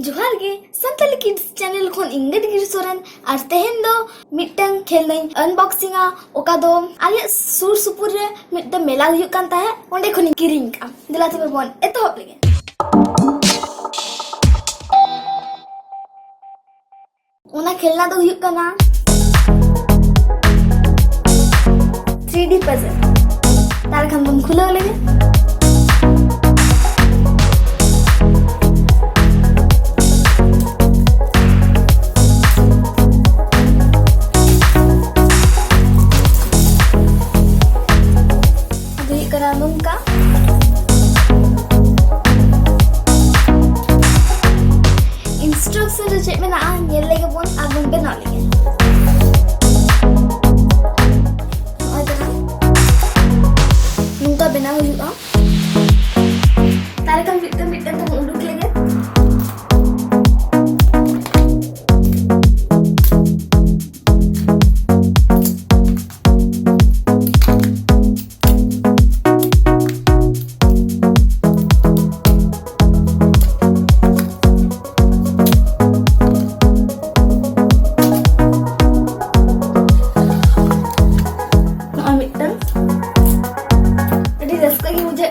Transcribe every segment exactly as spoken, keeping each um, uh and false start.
ᱡᱚᱦᱟᱨ ᱜᱮ, Santali kids channel ᱠᱷᱚᱱ ᱤᱧ ᱜᱮ ᱰᱤᱜᱽᱨᱤ ᱥᱚᱨᱮᱱ᱾ ᱟᱨ ᱛᱮᱦᱮᱧ ᱫᱚ ᱢᱤᱫᱴᱟᱝ ᱠᱷᱮᱞᱱᱟᱧ ᱟᱱᱵᱚᱠᱥᱤᱝᱟ, ᱚᱠᱟ ᱫᱚ ᱟᱞᱮᱭᱟᱜ ᱥᱩᱨ ᱥᱩᱯᱩᱨ ᱨᱮ ᱢᱤᱫᱴᱟᱝ ᱢᱮᱞᱟ ᱦᱩᱭᱩᱜ ᱠᱟᱱ ᱛᱟᱦᱮᱸᱫ, ᱚᱸᱰᱮ ᱠᱷᱚᱱᱤᱧ ᱠᱤᱨᱤᱧ ᱠᱟᱜᱼᱟ᱾ ᱫᱮᱞᱟ ᱛᱚᱵᱮ ᱵᱚᱱ ᱮᱛᱚᱦᱚᱵ ᱞᱮᱜᱮ᱾ ᱚᱱᱟ ᱠᱷᱮᱞᱱᱟ ᱫᱚ ᱦᱩᱭᱩᱜ ᱠᱟᱱᱟ three D puzzle᱾ ᱛᱟᱦᱞᱮ ᱠᱷᱟᱱ ᱵᱚᱱ ᱠᱷᱩᱞᱟᱹᱣ ᱞᱮᱜᱮ᱾ ᱟᱫᱚ ᱦᱩᱭᱩᱜ ᱠᱟᱱᱟ ᱱᱚᱝᱠᱟ᱾ Instruction ᱨᱮ ᱪᱮᱫ ᱢᱮᱱᱟᱜᱼᱟ, ᱧᱮᱞ ᱞᱮᱜᱮ ᱵᱚᱱ ᱟᱨ ᱵᱚᱱ ᱵᱮᱱᱟᱣ ᱞᱮᱜᱮ᱾ ᱱᱚᱜᱼᱚᱭ ᱛᱟᱦᱞᱮ ᱱᱚᱝᱠᱟ ᱵᱮᱱᱟᱣ ᱦᱩᱭᱩᱜᱼᱟ᱾ ᱛᱟᱦᱞᱮ ᱠᱷᱟᱱ ᱢᱤᱫᱴᱟᱝ ᱢᱤᱫᱴᱟᱝ ᱛᱮᱵᱚᱱ ᱩᱰᱩᱠ ᱞᱮᱜᱮ᱾ ᱱᱚᱜᱼᱚᱭ ᱢᱤᱫᱴᱟᱝ᱾ ᱟᱹᱰᱤ ᱨᱟᱹᱥᱠᱟᱹ ᱜᱮ ᱵᱩᱡᱷᱟᱹᱜ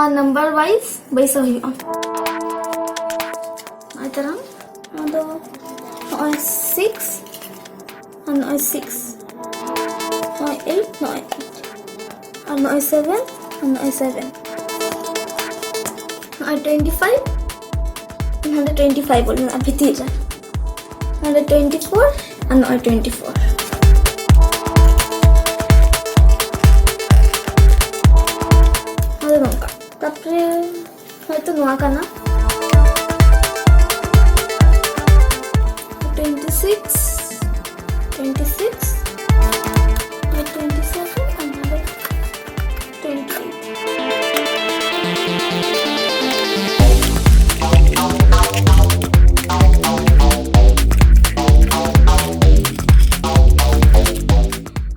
ᱟᱨ number wise ᱵᱟᱹᱭᱥᱟᱹᱣ ᱦᱩᱭᱩᱜᱼᱟ᱾ ᱱᱚᱜᱼᱚᱭ ᱛᱟᱨᱟᱝ, ᱱᱚᱣᱟ ᱫᱚ ᱱᱚᱜᱼᱚᱭ six, ᱟᱨ ᱱᱚᱜᱼᱚᱭ six, ᱱᱚᱜᱼᱚᱭ eight, ᱱᱚᱜᱼᱚᱭ eight, ᱟᱨ ᱱᱚᱜᱼᱚᱭ seven, ᱟᱨ ᱱᱚᱜᱼᱚᱭ seven, ᱱᱚᱜᱼᱚᱭ twenty five, ᱱᱚᱰᱮ twenty five ᱚᱞ ᱢᱮᱱᱟᱜᱼᱟ ᱵᱷᱤᱛᱤᱨ ᱨᱮ, ᱱᱚᱰᱮ twenty four, ᱟᱨ ᱱᱚᱜᱼᱚᱭ twenty four᱾ ᱟᱫᱚ ᱱᱚᱝᱠᱟ, ᱛᱟᱨᱯᱚᱨᱮ ᱦᱚᱭᱛᱳ ᱱᱚᱣᱟ ᱠᱟᱱᱟ, twenty six, twenty six, twenty seven, and twenty eight᱾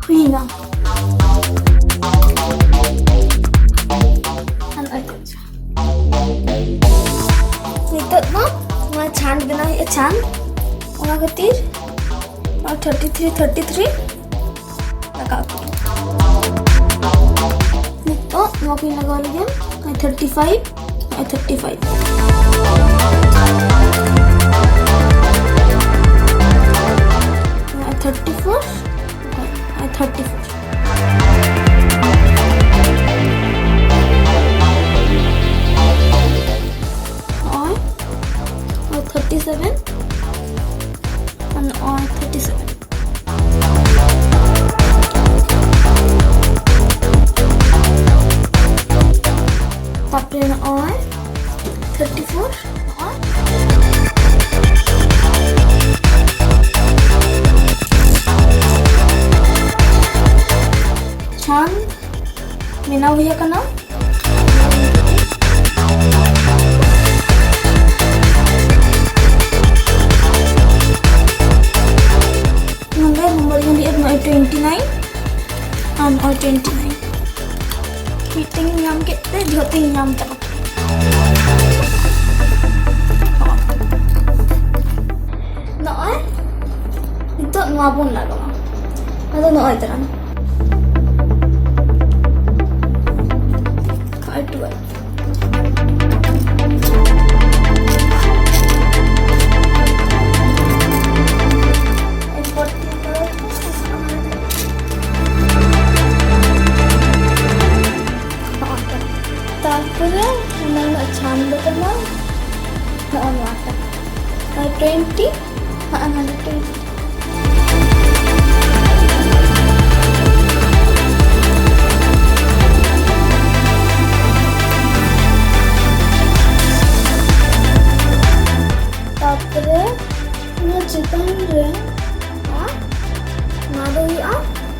ᱦᱩᱭᱱᱟ᱾ ᱟᱨ ᱱᱚᱜᱼᱚᱭ ᱛᱚ᱾ ᱱᱤᱛᱚᱜ ᱫᱚ ᱱᱚᱣᱟ ᱪᱷᱟᱸᱫᱽ ᱵᱮᱱᱟᱣ ᱦᱩᱭᱩᱜᱼᱟ, ᱪᱷᱟᱸᱫᱽ᱾ ᱚᱱᱟ ᱠᱷᱟᱹᱛᱤᱨ ᱱᱚᱣᱟ thirty three, thirty three ᱞᱟᱜᱟᱣ ᱠᱮᱫᱟᱹᱧ᱾ ᱱᱤᱛᱚᱜ ᱱᱚᱣᱟ ᱠᱚᱧ ᱞᱟᱜᱟᱣ ᱞᱮᱜᱮ, ᱱᱚᱜᱼᱚᱭ thirty five, ᱱᱚᱜᱼᱚᱭ thirty five, ᱱᱚᱜᱼᱚᱭ thirty four, ᱱᱚᱜᱼᱚᱭ thirty four᱾ ᱱᱚᱜᱼᱚᱭ, ᱱᱚᱜᱼᱚᱭ thirty seven, ᱟᱨ ᱱᱚᱜᱼᱚᱭ thirty seven᱾ ᱛᱟᱨᱯᱚᱨᱮ ᱱᱚᱜᱼᱚᱭ thirty four, ᱱᱚᱜᱼᱚᱭ᱾ ᱪᱷᱟᱱ ᱵᱮᱱᱟᱣ ᱦᱩᱭ ᱟᱠᱟᱱᱟ᱾ ᱱᱚᱰᱮ ᱱᱚᱢᱵᱚᱨ ᱤᱧ ᱮᱢ ᱞᱮᱫᱼᱟ, ᱱᱚᱜᱼᱚᱭ twenty nine ᱟᱨ ᱱᱚᱜᱼᱚᱭ twenty nine᱾ ᱢᱤᱫᱴᱮᱱ ᱤᱧ ᱧᱟᱢ ᱠᱮᱫ ᱛᱮ ᱡᱷᱚᱛᱚᱧ ᱧᱟᱢ ᱪᱟᱵᱟ ᱠᱮᱫᱟ᱾ ᱱᱚᱜᱼᱚᱭ ᱱᱤᱛᱚᱜ ᱱᱚᱣᱟ ᱵᱚᱱ ᱞᱟᱜᱟᱣᱟ᱾ ᱟᱫᱚ ᱱᱚᱜᱼᱚᱭ ᱛᱟᱨᱟᱝ᱾ ᱱᱚᱜᱼᱚᱭ twelve᱾ ᱠᱟᱱᱟ ᱱᱚᱜᱼᱚ ᱱᱚᱣᱟ ᱴᱟᱜ᱾ ᱟᱨ ᱴᱩᱭᱮᱱᱴᱤ, ᱦᱚᱸᱜᱼᱚ ᱱᱚᱣᱟ ᱴᱩᱭᱮᱱᱴᱤ᱾ ᱛᱟᱯᱚᱨᱮ ᱱᱚᱣᱟ ᱪᱮᱛᱟᱱ ᱨᱮ, ᱟᱨ ᱱᱚᱣᱟ ᱫᱚ ᱦᱩᱭᱩᱜᱼᱟ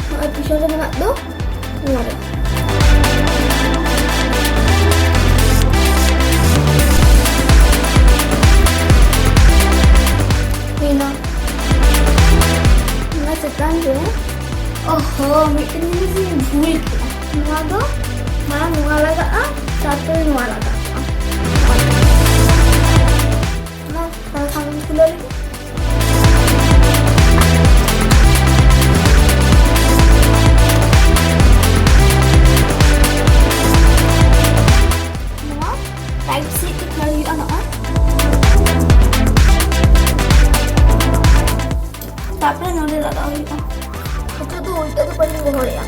ᱱᱚᱜᱼᱚᱭ ᱯᱤᱪᱷᱚᱱ ᱨᱮ ᱢᱮᱱᱟᱜ ᱫᱚ, ᱱᱚᱣᱟ ᱨᱮ᱾ ᱦᱩᱭᱱᱟ᱾ ᱱᱚᱣᱟ ᱪᱮᱛᱟᱱ ᱨᱮ, ᱚᱦᱚ, ᱢᱤᱫᱴᱮᱱ ᱡᱤᱱᱤᱥ ᱤᱧ ᱵᱷᱩᱞ ᱠᱮᱫᱟ᱾ ᱱᱚᱣᱟ ᱫᱚ ᱢᱟᱲᱟᱝ ᱱᱚᱣᱟ ᱞᱟᱜᱟᱜᱼᱟ, ᱛᱟᱨᱯᱚᱨᱮ ᱱᱚᱣᱟ ᱞᱟᱜᱟᱜᱼᱟ᱾ ᱢᱟ, ᱛᱟᱦᱞᱮ ᱠᱷᱟᱱ ᱠᱷᱩᱞᱟᱹᱣ ᱞᱮᱜᱮ᱾ ᱱᱚᱣᱟ ᱴᱟᱭᱤᱯ ᱥᱤ ᱴᱷᱤᱠ ᱦᱩᱭᱩᱜᱼᱟ ᱱᱚᱜᱼᱚᱭ᱾ ᱛᱟᱨᱯᱚᱨᱮ ᱱᱚᱰᱮ ᱞᱟᱜᱟᱣ ᱦᱩᱭᱩᱜᱼᱟ᱾ ᱱᱤᱛᱚᱜ ᱫᱚ ᱩᱞᱴᱟᱹ ᱫᱚ ᱵᱟᱹᱧ ᱜᱚᱦᱚᱲᱮᱜᱼᱟ᱾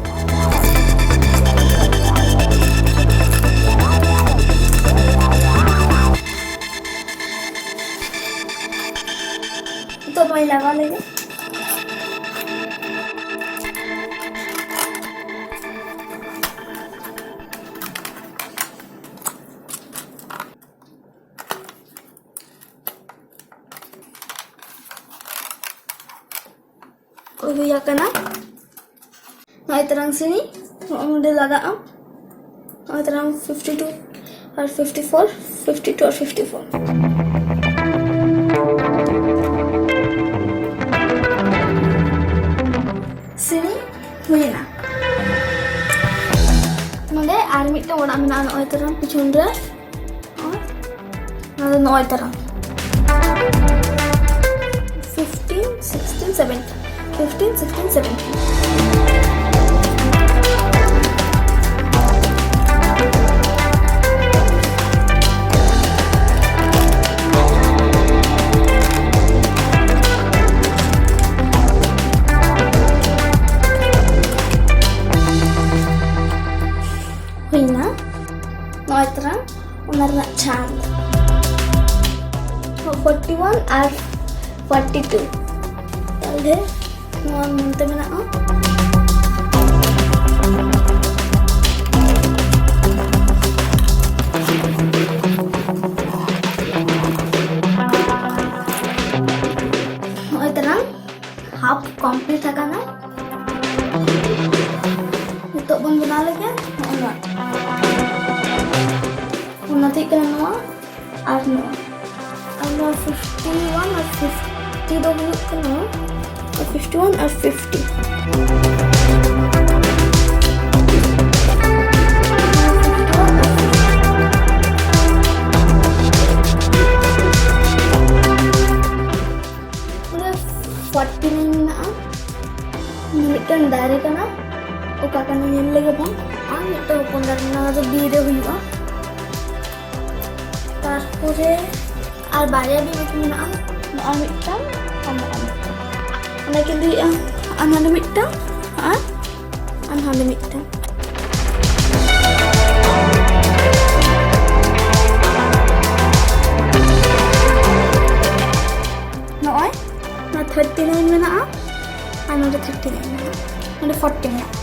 ᱱᱤᱛᱚᱜ ᱱᱚᱣᱟᱧ ᱞᱟᱜᱟᱣ ᱞᱮᱜᱮ᱾ ᱦᱩᱭ ᱟᱠᱟᱱᱟ᱾ ᱱᱚᱜᱼᱚᱭ ᱛᱟᱨᱟᱝ ᱥᱤᱱᱤ, ᱱᱚᱜᱼᱚᱭ ᱱᱚᱰᱮ ᱞᱟᱜᱟᱜᱼᱟ᱾ ᱱᱚᱜᱼᱚᱭ ᱛᱟᱨᱟᱝ ᱯᱷᱤᱯᱴᱤ ᱴᱩ ᱟᱨ ᱯᱷᱤᱯᱴᱤ ᱯᱷᱳᱨ, ᱯᱷᱤᱯᱴᱤ ᱴᱩ ᱟᱨ ᱯᱷᱤᱯᱴᱤ ᱯᱷᱳᱨ᱾ ᱥᱤᱱᱤ ᱦᱩᱭᱮᱱᱟ᱾ ᱱᱚᱰᱮ ᱟᱨ ᱢᱤᱫᱴᱟᱝ ᱚᱲᱟᱜ ᱢᱮᱱᱟᱜᱼᱟ, ᱱᱚᱜᱼᱚᱭ ᱛᱟᱨᱟᱝ ᱯᱤᱪᱷᱚᱱ ᱨᱮ᱾ ᱱᱚᱣᱟ ᱫᱚ ᱱᱚᱜᱼᱚᱭ ᱛᱟᱨᱟ᱾ Fifteen, sixteen, seventeen. Fifteen, sixteen, seventeen. ᱦᱩᱭᱱᱟ᱾ ᱱᱚᱜᱼᱚᱭ ᱛᱟᱨᱟ ᱚᱱᱟ ᱨᱮᱱᱟᱜ ᱪᱷᱟᱸᱫᱽ᱾ ᱯᱷᱳᱨᱴᱤ ᱳᱣᱟᱱ ᱟᱨ ᱯᱷᱳᱨᱴᱤ ᱴᱩ᱾ ᱛᱟᱦᱞᱮ ᱱᱚᱣᱟ ᱱᱚᱱᱛᱮ ᱢᱮᱱᱟᱜᱼᱟ᱾ ᱱᱚᱜᱼᱚᱭ ᱛᱟᱞᱟᱝ ᱦᱟᱯ ᱠᱚᱢᱯᱞᱤᱴ ᱟᱠᱟᱱᱟ᱾ ᱱᱤᱛᱚᱜ ᱵᱚᱱ ᱵᱮᱱᱟᱣ ᱞᱮᱜᱮ ᱱᱚᱜᱼᱚ ᱱᱚᱣᱟ᱾ ᱚᱱᱟ ᱫᱚ ᱦᱩᱭᱩᱜ ᱠᱟᱱᱟ ᱱᱚᱣᱟ ᱟᱨ ᱱᱚᱣᱟ᱾ ᱟᱨ ᱱᱚᱣᱟ ᱯᱷᱤᱯᱴᱤ ᱳᱣᱟᱱ ᱟᱨ ᱯᱷᱤᱯᱴᱤ ᱫᱚ ᱦᱩᱭᱩᱜ ᱠᱟᱱᱟ ᱯᱷᱤᱯᱴᱤ ᱳᱣᱟᱱ ᱟᱨ ᱯᱷᱤᱯᱴᱤ᱾ ᱯᱩᱨᱟᱹ ᱯᱷᱳᱨᱴᱤ ᱱᱟᱭᱤᱱ ᱢᱮᱱᱟᱜᱼᱟ᱾ ᱢᱤᱫᱴᱟᱝ ᱫᱟᱨᱮ ᱠᱟᱱᱟ, ᱚᱠᱟ ᱠᱟᱱᱟ ᱧᱮᱞ ᱞᱮᱜᱮ ᱵᱚᱱ᱾ ᱟᱨ ᱢᱤᱫᱴᱟᱝ ᱦᱚᱯᱚᱱ ᱫᱟᱨᱮ, ᱱᱚᱣᱟ ᱫᱚ ᱵᱤᱨ ᱨᱮ ᱦᱩᱭᱩᱜᱼᱟ᱾ ᱛᱟᱨᱯᱚᱨᱮ ᱟᱨ ᱵᱟᱨᱭᱟ ᱵᱤᱨ ᱵᱟᱹᱠᱤ ᱢᱮᱱᱟᱜᱼᱟ, ᱱᱚᱜᱼᱚᱭ ᱢᱤᱫᱴᱟᱝ ᱟᱨ ᱱᱚᱜᱼᱚᱭ ᱢᱤᱫᱴᱟᱝ᱾ ᱚᱱᱟ ᱠᱤᱱ ᱫᱚ ᱦᱩᱭᱩᱜᱼᱟ ᱟᱨ ᱱᱚᱰᱮ ᱢᱤᱫᱴᱟᱝ ᱟᱨ ᱱᱚᱰᱮ ᱢᱤᱫᱴᱟᱝ᱾ ᱱᱚᱜᱼᱚᱭ ᱱᱚᱣᱟ ᱛᱷᱟᱨᱴᱤ ᱱᱟᱭᱤᱱ ᱢᱮᱱᱟᱜᱼᱟ ᱟᱨ ᱱᱚᱰᱮ ᱛᱷᱟᱨᱴᱤ ᱱᱟᱭᱤᱱ ᱢᱮᱱᱟᱜᱼᱟ, ᱱᱚᱰᱮ ᱯᱷᱳᱨᱴᱤ ᱢᱮᱱᱟᱜᱼᱟ᱾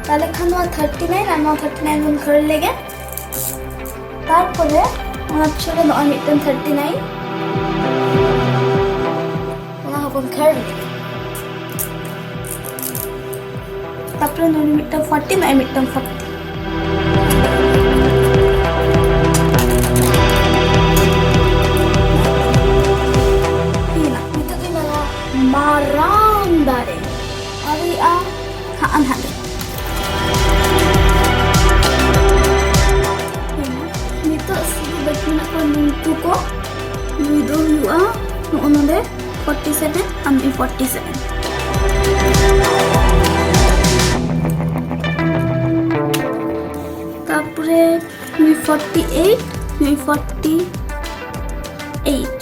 ᱛᱟᱦᱞᱮ ᱠᱷᱟᱱ ᱱᱚᱣᱟ ᱛᱷᱟᱨᱴᱤ ᱱᱟᱭᱤᱱ ᱟᱨ ᱱᱚᱣᱟ ᱛᱷᱟᱨᱴᱤ ᱱᱟᱭᱤᱱ ᱵᱚᱱ ᱠᱷᱟᱹᱲ ᱞᱮᱜᱮ᱾ ᱛᱟᱨᱯᱚᱨᱮ ᱚᱱᱟ ᱯᱤᱪᱷᱚᱱ ᱨᱮ ᱱᱚᱜᱼᱚᱭ ᱢᱤᱫᱴᱟᱝ ᱛᱷᱟᱨᱴᱤ ᱱᱟᱭᱤᱱ, ᱚᱱᱟ ᱦᱚᱸᱵᱚᱱ ᱠᱷᱟᱹᱲ ᱞᱮᱜᱮ᱾ ᱛᱟᱨᱯᱚᱨᱮ ᱱᱚᱰᱮ ᱢᱤᱫᱴᱟᱝ ᱯᱷᱳᱨᱴᱤ, ᱱᱚᱜᱼᱚᱭ ᱢᱤᱫᱴᱟᱝ ᱯᱷᱳᱨᱴᱤ᱾ ᱦᱩᱭᱱᱟ᱾ ᱱᱤᱛᱚᱜ ᱫᱚ ᱧᱮᱞᱚᱜᱼᱟ ᱢᱟᱨᱟᱝ ᱫᱟᱨᱮ᱾ ᱟᱹᱣᱨᱤᱭᱟᱜᱼᱟ, ᱦᱟᱸᱜ ᱱᱟᱦᱟᱜ ᱜᱮ᱾ ᱦᱩᱭᱱᱟ᱾ ᱱᱤᱛᱚᱜ ᱥᱩᱫᱷᱩ ᱵᱟᱹᱠᱤ ᱢᱮᱱᱟᱜ ᱠᱚᱣᱟ ᱱᱩᱝᱠᱩ ᱠᱚ᱾ ᱱᱩᱭ ᱫᱚ ᱦᱩᱭᱩᱜᱼᱟ ᱱᱚᱜᱼᱚ ᱱᱚᱰᱮ ᱯᱷᱳᱨᱴᱤ ᱥᱮᱵᱷᱮᱱ ᱟᱨ ᱱᱩᱭ ᱯᱷᱳᱨᱴᱤ ᱥᱮᱵᱷᱮᱱ᱾ ᱛᱟᱨᱯᱚᱨᱮ ᱱᱩᱭ ᱯᱷᱳᱨᱴᱤ ᱮᱭᱤᱴ, ᱱᱩᱭ ᱯᱷᱳᱨᱴᱤ ᱮᱭᱤᱴ᱾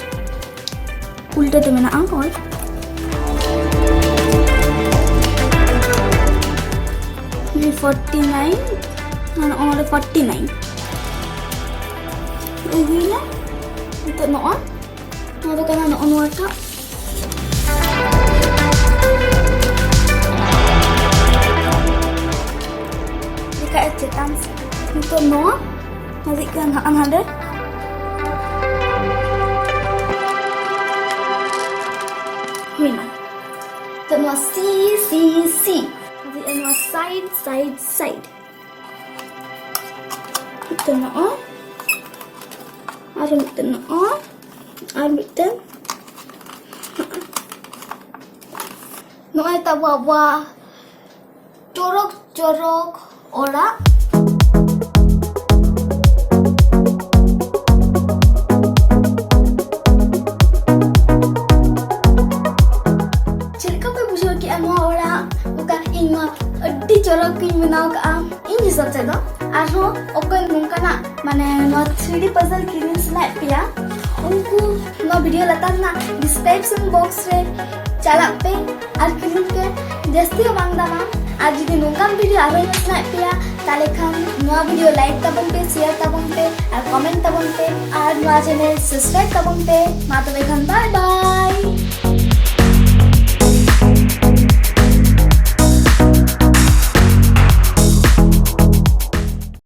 ᱩᱞᱴᱟᱹ ᱛᱮ ᱢᱮᱱᱟᱜᱼᱟ, ᱦᱳᱭ᱾ ᱱᱩᱭ ᱯᱷᱳᱨᱴᱤ ᱱᱟᱭᱤᱱ, ᱱᱚᱜᱼᱚ ᱱᱚᱰᱮ ᱯᱷᱳᱨᱴᱤ ᱱᱟᱭᱤᱱ᱾ ᱦᱩᱭᱱᱟ᱾ ᱱᱤᱛᱚᱜ ᱱᱚᱜᱼᱚᱭ ᱱᱚᱣᱟ ᱫᱚ ᱠᱟᱱᱟ ᱱᱚᱜᱼᱚ ᱱᱚᱣᱟᱴᱟᱜ᱾ ᱞᱮᱠᱷᱟᱡ ᱪᱮᱛᱟᱱ ᱥᱮᱫ᱾ ᱱᱤᱛᱚᱜ ᱱᱚᱣᱟ ᱦᱟᱹᱨᱤᱡ ᱠᱟᱱᱟ ᱦᱟᱸᱜ ᱱᱟᱰᱮ᱾ ᱦᱩᱭᱱᱟ᱾ ᱛᱚ ᱱᱚᱣᱟ ᱥᱤ, ᱥᱤ, ᱥᱤ᱾ ᱦᱟᱹᱨᱤᱡ ᱱᱚᱣᱟ side, side, side᱾ ᱢᱤᱫᱴᱮᱱ ᱱᱚᱜᱼᱚ, ᱟᱨ ᱢᱤᱫᱴᱮᱱ ᱱᱚᱜᱼᱚ, ᱟᱨ ᱢᱤᱫᱴᱮᱱ ᱱᱚᱜᱼᱚᱭ ᱛᱟᱵᱚ ᱟᱵᱚᱣᱟᱜ ᱪᱚᱨᱚᱠ ᱪᱚᱨᱚᱠ ᱚᱲᱟᱜ᱾ ᱪᱮᱫ ᱞᱮᱠᱟ ᱯᱮ ᱵᱩᱡᱷᱟᱹᱣ ᱠᱮᱜᱼᱟ ᱱᱚᱣᱟ ᱚᱲᱟᱜ? ᱚᱱᱠᱟ ᱤᱧ ᱢᱟ ᱟᱹᱰᱤ ᱪᱚᱨᱚᱠ ᱜᱤᱧ ᱵᱮᱱᱟᱣ ᱠᱟᱜᱼᱟ ᱤᱧ ᱦᱤᱥᱟᱹᱵ ᱛᱮᱫᱚ᱾ ᱟᱨᱦᱚᱸ ᱚᱠᱚᱭ ᱱᱚᱝᱠᱟᱱᱟᱜ ᱢᱟᱱᱮ ᱱᱚᱣᱟ three D puzzle ᱠᱤᱨᱤᱧ ᱥᱟᱱᱟᱭᱮᱫ ᱯᱮᱭᱟ, ᱩᱱᱠᱩ ᱱᱚᱣᱟ video ᱞᱟᱛᱟᱨ ᱨᱮᱱᱟᱜ description box ᱨᱮ ᱪᱟᱞᱟᱜ ᱯᱮ ᱟᱨ ᱠᱤᱨᱤᱧ ᱯᱮ᱾ ᱡᱟᱹᱥᱛᱤ ᱦᱚᱸ ᱵᱟᱝ ᱫᱟᱢᱟ᱾ ᱟᱨ ᱡᱩᱫᱤ ᱱᱚᱝᱠᱟᱱ video ᱟᱨᱦᱚᱸ ᱧᱮᱞ ᱥᱟᱱᱟᱭᱮᱫ ᱯᱮᱭᱟ, ᱛᱟᱦᱞᱮ ᱠᱷᱟᱱ ᱱᱚᱣᱟ video like ᱛᱟᱵᱚᱱ ᱯᱮ, share ᱛᱟᱵᱚᱱ ᱯᱮ ᱟᱨ comment ᱛᱟᱵᱚᱱ ᱯᱮ ᱟᱨ ᱱᱚᱣᱟ channel subscribe ᱛᱟᱵᱚᱱ ᱯᱮ᱾ ᱢᱟ ᱛᱚᱵᱮ ᱠᱷᱟᱱ bye bye᱾